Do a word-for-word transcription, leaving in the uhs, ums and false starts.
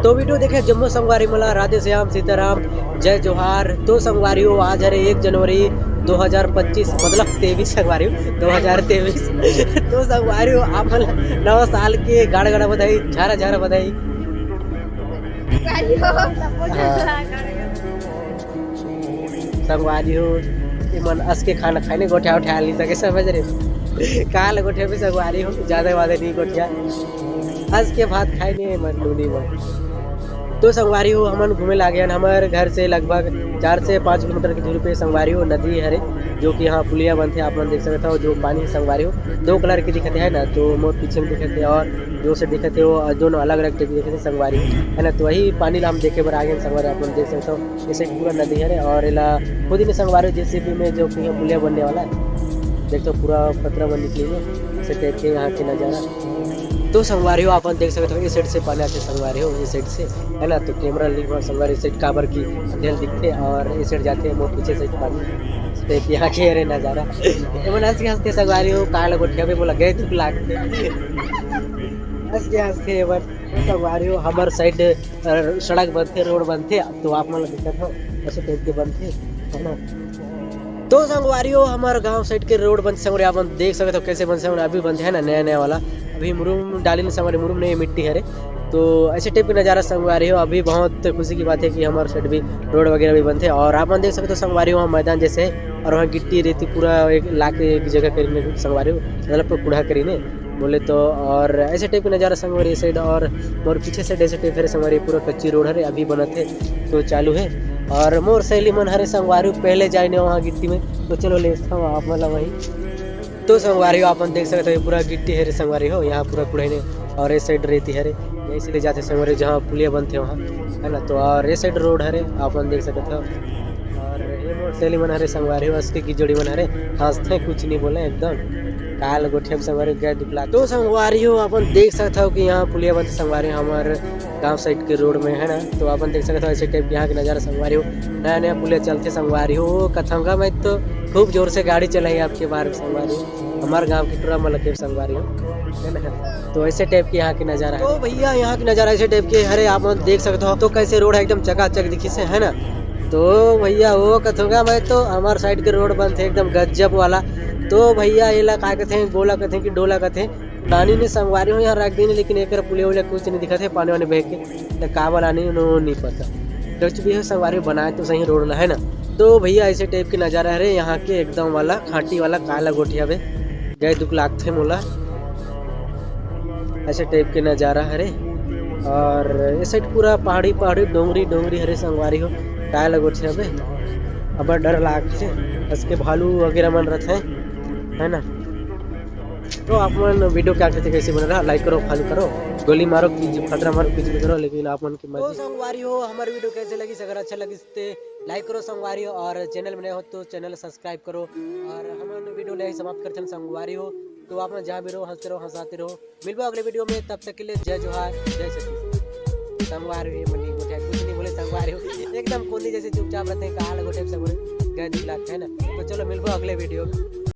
तो वीडियो देखे जम्मो संगवारी मन ला राधे श्याम सीताराम जय जोहार। तो संगवारी हो, आज हरे एक जनवरी दो हज़ार पच्चीस, मतलब तेईस संगवारी हो, दो हज़ार तेईस। तो संगवारी हो, आप मन ला नवा साल के गाड़ा गाड़ा बधाई, झारा झारा बधाई। संगवारी हो, एमन अस के खाना खाए नहीं, गोठिया उठा नहीं सके, समझ रहे? काल गोठिया भी संगवारी हो, ज्यादा वादा नहीं गोठिया, अस के भात खाए नहीं एमन नूनी मन। तो संगवारी हो, हमन घूमे लागे हन। हमर घर से लगभग चार से पाँच किलोमीटर की दूरी पे संगवारी हो नदी हरे, जो कि यहाँ पुलिया बनथे, आप मन देख सकत हो, जो पानी संगवारी हो दो कलर के दिखत हे ना, तो मोर पीछे में दिखत हे और जो से दिखत हे वो दोनों अलग अलग टाइप के दिखत हे संगवारी हो, है ना। तो वही पानी ला हम देखे बर आगे हन संगवारी, आप मन देख सकत हो। ये side पूरा नदी हरे और एला खुद ही ने संगवारी हो, जेसीबी में जो कि पुलिया बनने वाला है, देख तो पूरा पथरा मन निकली है, ऐसे टाइप के यहाँ के नजारा। तो संगवारी हो, आप मन देख सकते हो, इस side से पानी आते संगवारी हो, इस side से, है ना। तो कैमरा लिंक और संगवारी side काबर की अंधेर दिखते और इस side जाते हैं, बहुत पीछे से पानी। देख यहाँ के रे नजारा, एमन हंस के हंस के संगवारी हो, काल गोठिया भी बोला गए दुख लागते। हंस के हंस के एमन संगवारी हो, हमर side अ, सड़क बनथे, रोड बनथे, तो आप मन ला दिक्कत हो, ऐसे टाइप के बनथे, है ना। तो संगवारी हो, हमर गांव side के रोड बनथे संगवारी, आप मन देख सकत हो कैसे बनथे, अभी बनथे, है ना, नया नया वाला। अभी मुरुम डालिन संगवारी, मुरुम नहीं, मिट्टी हरे। तो ऐसे टाइप के नजारा संगवारी हो, अभी बहुत खुशी की बात है कि हमर side भी रोड वगैरह भी बनथे। और आप मन देख सकते हो संगवारी हो, वहाँ मैदान जैसे है, और वहाँ गिट्टी रेती पूरा एक लाके एक जगह करीने संगवारी हो, मतलब कूड़ा करीने बोले तो। और ऐसे टाइप के नजारा संगवारी side, और मोर पीछे side ऐसे टाइप हरे संगवारी, पूरा कच्ची रोड हरे, अभी बनत हे, तो चालू है। और मोर सहेली मन हरे संगवारी पहले जाए ने वहाँ गिट्टी में, तो चलो ले सकता हूँ आप वाला वही। तो संगवारी हो, आप मन देख सकते हो, ये पूरा गिट्टी हरे संगवारी हो, यहाँ पूरा कुढ़ाई ने, और ये side रेती हरे, यहीं से ले जाते संगवारी, जहाँ पुलिया बनथे वहाँ, है ना। तो और ये side रोड हरे, आप मन देख सकते हो। और ये मोर सहेली मन हरे संगवारी हो, असके की जोड़ी मन हरे, हंसते कुछ नहीं बोले एकदम। काल गोठिया में संगवारी गए दुख लाग। तो संगवारी हो, अपन देख सकत हो कि यहाँ पुलिया बनथे संगवारी हो, हमर गांव side के रोड में, है ना। तो अपन देख सकत हो ऐसे टाइप के यहाँ के नजारा संगवारी हो, नया नया पुलिया चलथे संगवारी हो। कथंगा में तो खूब जोर से गाड़ी चलाई आपके बार संगवारी हो, हमार गांव के टूरा मन ला के संगवारी हो, है ना। तो ऐसे टाइप के यहाँ के नजारा है। तो भैया यहाँ के नजारा ऐसे टाइप के हरे, आप मन देख सकत हो। तो कैसे रोड है एकदम चकाचक दिखिस हे, है ना। तो भैया वो कथोगा मैं तो हमार side के रोड बनथे एकदम गजब वाला। तो भैया एला का कथे, गोला कथे कि डोला कथे, नानी ने संगवारी हो यहाँ रख दीन, लेकिन एकर पुलिया उलिया कुछ नहीं दिखत हे, पानी वानी बह के। तो का वाला नहीं, उन्होंने नहीं पता। कुछ भी हो संगवारी हो, बनाए तो सही रोड ला, है ना। तो भैया ऐसे टाइप के नजारा हरे यहाँ के एकदम वाला खाटी वाला काला गोठिया बे। गए दुख लागथे मोला। ऐसे टाइप के नजारा हरे। और ये side पूरा पहाड़ी पहाड़ी, डोंगरी डोंगरी हरे संगवारी हो। काय लगो छे अबे, अबर डर लागथे, इसके भालू वगैरह मन रहते हैं, है ना। तो आप मन वीडियो क्या कहते, कैसे बन रहा, लाइक करो, फॉलो करो, गोली मारो, कुछ खतरा मारो, कुछ भी करो, लेकिन आप मन की तो मर्जी। संगवारी हो, हमारी वीडियो कैसे लगी, अगर अच्छा लगी ते लाइक करो संगवारी हो, और चैनल में नए हो तो चैनल सब्सक्राइब करो। और हमन वीडियो ले ही समाप्त करथन संगवारी हो। तो आप मन जहाँ भी रहो, हंसते रहो, हंसाते रहो। मिलबो अगले वीडियो में, तब तक के लिए जय जोहार, जय छत्तीसगढ़। संगवारी हो, मनी गोठिया कुछ नहीं बोले संगवारी हो, एकदम कोनी जैसे चुपचाप रहते हैं, कहा लगो टाइप से बोले, गए दुख लागथे, है ना। तो चलो मिलबो अगले वीडियो में।